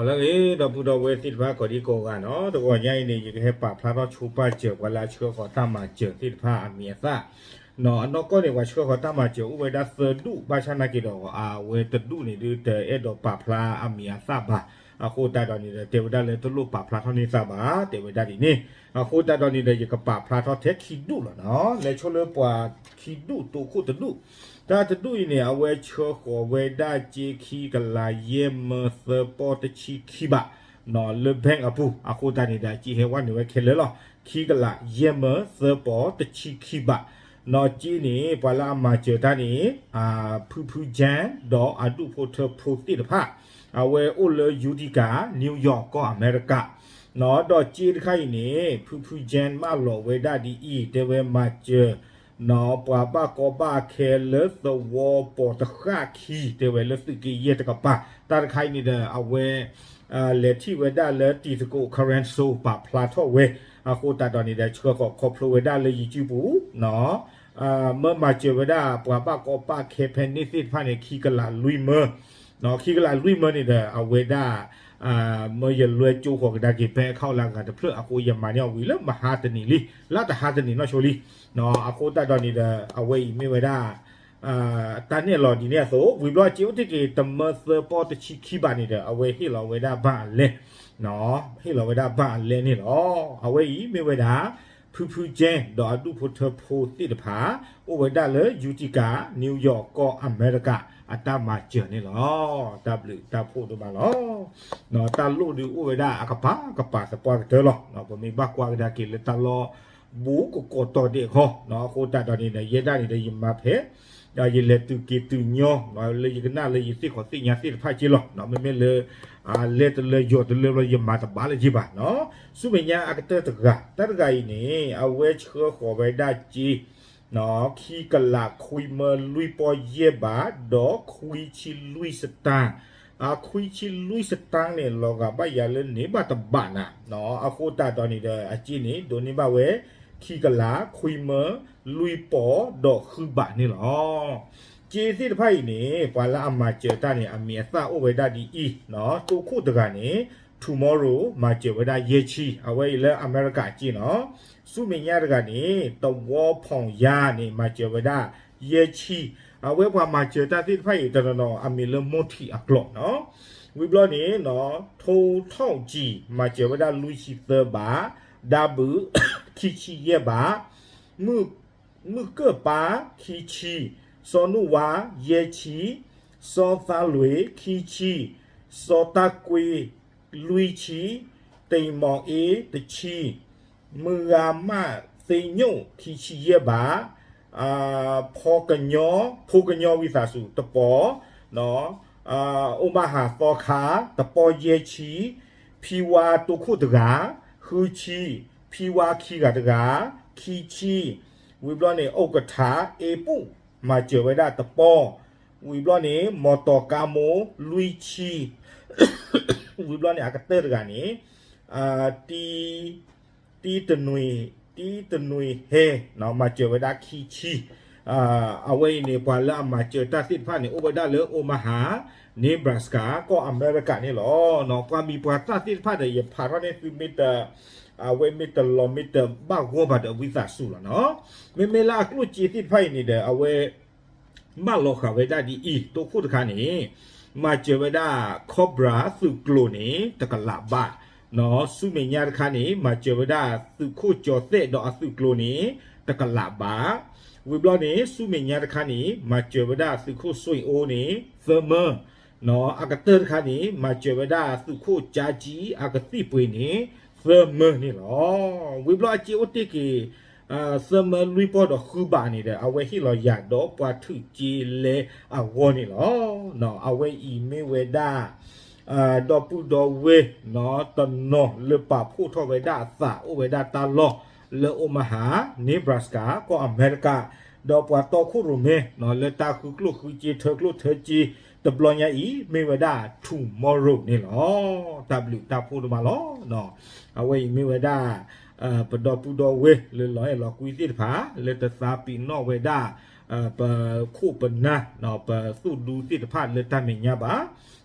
လၢအဂ့ၤ ဒီပုၢ်ဒီဝဲၢ်သ့ၣ်တဖၣ် ကိးဒံကိးဂၤနီၤ, တဂီၤညါအံၤန့ၣ် ယကဟဲပာ်ဖျါထီၣ်ဆိပာ်စၢၤ ပှၤလၢအဆှၢဃီၤတၢ်မၤစၢၤသ့ၣ်တဖၣ်အမံၤအသၣ်နီၤ. အနီၢ်ကီၢ်န့ၣ် ပှၤဆှၢဃီၤတၢ်မၤစၢၤအိၣ်ဝဲဒၣ်သၢဒူၣ်, ဘၣ်ဆၣ်နာ်က့ဒီး အဝဲတဒူၣ်န့ၣ်ဒုး တအဲၣ်ဒိးပာ်ဖျါအမံၤအသၣ်ဘၣ်. အဃိသတးဒီးန့ၣ်ဒီး တဲဝဲဒၣ်လၢတလိၣ်ပာ်ဖျါထီၣ်န့ၢ်သးဘၣ် တဲဝဲဒၣ်ဒ်န့ၣ်. အဃိသတးဒီးန့ၣ်ဒီး ယကပာ်ဖျါထီၣ်ထဲခံဒူၣ်လီၤနီၤ, လဲၤဆိလၢပှၤခံဒူၣ် တိခိၣ်တဒူၣ်. တၢ်တဒူၣ်အံၤန့ၣ် အဝဲဆှၢဃီၤဝဲဒၣ်စ့ခံကလးယဲၢ်မၢသၢပီၢ်တဆံခံဘးနီၤ, လၢ bank အပူၤ. အဃိသတးန့ၣ်ဒီး အစ့ဟဲဝဲန့ၢ်ဝဲခဲလၢာ်လီၤ, ခံကလးယဲၢ်မၢသၢပီၢ်တဆံခံဘးနီၤ. စ့န့ၣ် ပှၤလၢအမၤစၢၤတၢ်န့ၣ် ဖုဖု Jan ဒီးအဒူၣ်ဖိထၢဖိသ့ၣ်တဖၣ်, အဝဲအိၣ်လၢ Utica, New York ကီၢ်အမဲရကၤနီၤ. ဒီးစ့တခါအံၤန့ၣ် ဖုဖု Jan မၢလီၤဝဲဒၣ်ဒ်အံၤ, တဲဝဲမၤစၢၤနီၤ ပှၤဘၣ်ကီဘၣ်ခဲလၢသဝီပီၤတဃၣ်ခံ, တဲဝဲလၢသုးက့ယဲၢ်တကပၤ. တၢ်တခါအံၤန့ၣ်ဒီး အဝဲ လဲၤထံၣ်ဝဲဒၣ်လၢတံၤသကိး Caranso ပာ်ဖျါထီၣ်ဝဲ. အဃိသတးဒီးန့ၣ်ဒီး ဆှၢဃီၤခီဖျိဝဲဒၣ်လၢ YouTube ပူၤနီၤ, မၢမၤစၢၤဝဲဒၣ်ပှၤဘၣ်ကီဘၣ်ခဲဖဲန့ၣ်သ့ၣ်တဖၣ်န့ၣ် ခံကလးလွံၢ်မၢ, ခံကလးလွံၢ်မၢန့ၣ်ဒီး အဝဲဒၣ် မၢယလွဲကၠိဃီၤကဒါက့ၤ bank account လၢအဂၤတဖျၢၣ်အဃိ ယမၤန့ၢ်အီၤဝံၤလၢမဟါတနံၤလံ, လၢတဟါတနံၤနီၢ်ဆိလံ. အဃိသတးဒီးန့ၣ်ဒီး အဝဲအံၤမ့ၢ်ဝဲဒၣ် တၢ်နဲၣ်လီၤဒ်န့ၣ်အသိး, ဝံၤဘျီစ့အိၣ်တ့ၢ်က့ၤ တမၢသၢပီၢ်တဆံခံဘးန့ၣ်ဒီး အဝဲဟ့ၣ်လီၤဝဲဒၣ်ဘၣ်အလဲ, ဟ့ၣ်လီၤဝဲဒၣ်ဘၣ်အလဲန့ၣ်လီၤ. အဝဲအံၤမ့ၢ်ဝဲဒၣ် ဖုဖု Jan ဒီးအဒူၣ်ဖိထၢဖိသ့ၣ်တဖၣ် အိၣ်ဝဲဒၣ်လၢ Utica, New York ကီၢ်အမဲရကၤ အတၢ်မၤစၢၤန့ၣ်လီၤ. တၢ်ဘျုးတၢ်ဖှိၣ်ဒိၣ်မးလီၤ. တၢ်လိၣ်ဒုးအိၣ်ဝဲဒၣ်အကပၤကပၤသပှၢ်ကတၢၢ်လီၤ. ပမ့ၢ်ဘၣ်ကွၢ်ကဒါက့ၤလၢတၢ်လီၢ်ဘူးကကိးတီၤဒဲးခီ, အဃိသတးဒီးန့ၣ်ဒီး ယဲဒၣ်န့ၣ်ဒီး ယမၤဖဲ ယလဲၤတုၤက့ၤတုၤညီ လၢယကနၣ်လၢယသ့ၣ်ခီးသ့ၣ်ညါသ့ၣ်တဖၣ်က့လီၤ. မ့မ့ၢ်လၢ လဲၤတလၢယီၤတလၢဘျီ ယမၤတဘၣ်လၢၤဘၣ်နီၤ. ဆူမဲာ်ညါအကတၢၢ်တဂၤ, တၢ်တဂၤအံၤန့ၣ် အဝဲဆှၢဃီၤဝဲဒၣ်စ့ ခံကလးခွံမၢလွံၢ်ပီၢ်ယဲၢ်ဘး ဒီးခွံဆံလွံၢ်စတၢၣ်, အခွံဆံလွံၢ်စတၢၣ်န့ၣ် လီၤဂာ်ဘၣ်ယၤလၢန့ၣ်ဘၣ်တဘးနၤ. အဃိသတးဒီးန့ၣ်ဒီး အစ့န့ၣ် ဒိးန့ၢ်ဘၣ်ဝဲ ခံကလးခွံမၢလွံၢ်ပီၢ်ဒီးဃုဘးန့ၣ်လီၤ. စ့သ့ၣ်တဖၣ်အံၤန့ၣ် ပှၤလၢအမၤစၢၤတၢ်န့ၣ် အမံၤအသၣ်အိၣ်ဝဲဒၣ်ဒ်အံၤ, တိခိၣ်တဂၤန့ၣ် Tomorrow မၤစၢၤဝဲဒၣ်ယဲၢ်ဆံ, အဝဲအံၤလၢအမဲရကၤစ့နီၤ. ဆူမဲာ်ညါတဂၤန့ၣ် တဝီဖီၣ်ယၤန့ၣ် မၤစၢၤဝဲဒၣ်ယဲၢ်ဆံ, အဝဲပှၤမၤစၢၤတၢ်သ့ၣ်တဖၣ်အံၤ တနီၤနီၤ အမံၤလၢမိၢ်ထံးအကျိာ်နီၤ. ဝံၤဘျီန့ၣ် ထိၣ်ထီၣ်ကံၤ မၤစၢၤဝဲဒၣ်လွံၢ်ဆံသၢဘး, ဒါဘုး ခံဆံယဲၢ်ဘး, မုၢ်ကၢၣ်ပၢ် ခံဆံ, စီၤနူၣ်ဝါ ယဲၢ်ဆံ, စီၤသးလွံၢ် ခံဆံ, စီၤတၢ်ကွ့ လွံၢ်ဆံ, တံၤမီၤအ့ တဆံ, မုၢ်ဂၤမၢ်သ့ညိၣ် ခံဆံယဲၢ်ဘး, ဖီကညီ ဖိကညီဝံသးစူၤ တပီၢ်, အိၣ်မးဟးသီခါ တပီၢ်ယဲၢ်ဆံ, ဖံဝါတိခိၣ်တဂၤ ဃုဆံ, ဖံဝါခံဂၤတဂၤ ခံဆံ, ဝံၤဘျီန့ၣ် အိၣ်ကထး အ့ပူၣ် မၤစၢၤဝဲဒၣ်တပီၢ်, ဝံၤဘျီန့ၣ် မီတီၤကါမိ လွံၢ်ဆံ, ဝံၤဘျီန့ၣ် အကတၢၢ်တဂၤန့ၣ် တံ တံတနွံ တံတနွံဟဲ မၤစၢၤဝဲဒၣ်ခံဆံ. အဝဲအံၤန့ၣ် ပှၤလၢအမၤစၢၤတၢ်သ့ၣ်တဖၣ်န့ၣ် အိၣ်ဝဲဒၣ်လၢ Omaha, Nebraska ကီၢ်အမဲရကၤန့ၣ်လီၤ. ပှၤမံၤပှၤသၣ်သ့ၣ်တဖၣ်ဒီး ယဖးထီၣ်န့ၢ်သုမ့ၢ်တ အဝဲမ့ၢ်တလီၤမ့ၢ်တဘၣ်ဂီၢ်ဘၣ်ဒီး ဝံသးစူၤလီၤနီၤ. မ့မ့ၢ်လၢအကျိၣ်စ့သ့ၣ်တဖၣ်အံၤန့ၣ်ဒီး အဝဲ မၢလီၤဃာ်ဝဲဒၣ်ဒ်အံၤ, တိခိၣ်တခါန့ၣ် မၤစၢၤဝဲဒၣ် Cobra သုးကျိၤန့ၣ် တကလးဘး, ဆူမဲာ်ညါတခါန့ၣ် မၤစၢၤဝဲဒၣ်သုးခိၣ်ကၠီၤသဲးဒီးအသုးကျိၤန့ၣ် တကလးဘး, ဝံၤဘျီန့ၣ် ဆူမဲာ်ညါတခါန့ၣ် မၤစၢၤဝဲဒၣ်သုးခိၣ်စွ့ၤအိန့ၣ် သၢမၢ, အကတၢၢ်တခါန့ၣ် မၤစၢၤဝဲဒၣ်သုးခိၣ်ကၠါကံအကသံၣ်ပှ့ၤန့ၣ် သၢမၢန့ၣ်လီၤ. ဝံၤဘျီအစ့အိၣ်တ့ၢ်က့ၤ သၢမၢလွံၢ်ပီၢ်ဒီးဃုဘးန့ၣ်ဒီး အဝဲဟ့ၣ်လီၤယၤဒီးပှၤထုးက့လဲအဂီၢ်န့ၣ်လီၤ. အဝဲအံၤမ့ၢ်ဝဲဒၣ် ဒီပုၢ်ဒီဝဲၢ် တနီၤလၢပာ်ဖှိၣ်ထီၣ်ဝဲဒၣ်အသး အိၣ်ဝဲဒၣ်တၢ်လီၢ်လၢ Omaha, Nebraska ကီၢ်အမဲရကၤ, ဒီးပှၤတီခိၣ်ရိၣ်မဲ လၢတၢ်ဃုကျိၣ်ဃုစ့ ထၢကျိၣ်ထၢစ့ တဘျီညါအံၤ မ့ၢ်ဝဲဒၣ် tomorrow န့ၣ်လီၤ. တၢ်ဘျုးတၢ်ဖှိၣ်ဒိၣ်မးလီၤ. အဝဲအံၤမ့ၢ်ဝဲဒၣ် ပဒီပုၢ်ဒီဝဲၢ်လၢလီၤအဲၣ်လီၤကွံသ့ၣ်တဖၣ် လၢတသးပ့ၤနီၣ်ဝဲဒၣ် ပခိၣ်ပနၢ် ပသူၣ်ဒူသ့ၣ်တဖၣ်လၢတၢ်မဲာ်ညါဘၣ်.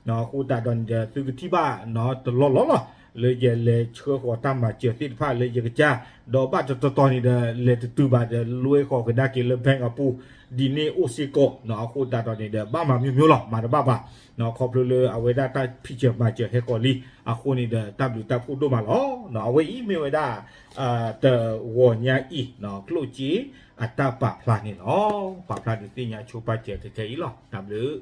အဃိသတးဒီးန့ၣ်ဒီး သုကထံၣ်ဘၣ်တလီၢ်လီၢ်လီၤ လၢယလဲၤဆှၢဃီၤတၢ်မၤစၢၤသ့ၣ်တဖၣ်လၢယကစၢ်, ဒီးဘၣ်တတီၤတီၤန့ၣ်ဒီး လဲၤတတုၤဘၣ်ဒီး လွဲဃီၤကဒါက့ၤလၢ bank အပူၤ ဒ်န့ၣ်အိၣ်စ့ၢ်ကီး. အဃိသတးဒီးန့ၣ်ဒီး ဘၣ်မၤမ့ၢ်မ့ၢ်လီၤ မၤတဘၣ်ဘၣ်. ခီဖျိလၢအဝဲဒၣ်တၢ်ဖံးစၢၤမၤစၢၤဟဲဃီၤလံ အဃိန့ၣ်ဒီး တၢ်ဘျုးတၢ်ဖှိၣ်ဒိၣ်မးလီၤ. အဝဲအံၤမ့ၢ်ဝဲဒၣ် တဂီၤညါအံၤ ကျိၣ်စ့အတၢ်ပာ်ဖျါန့ၣ်လီၤ. ပာ်ဖျါဒုးသ့ၣ်ညါဆိပာ်စၢၤခဲခဲအံၤလီၤ. တၢ်ဘျုး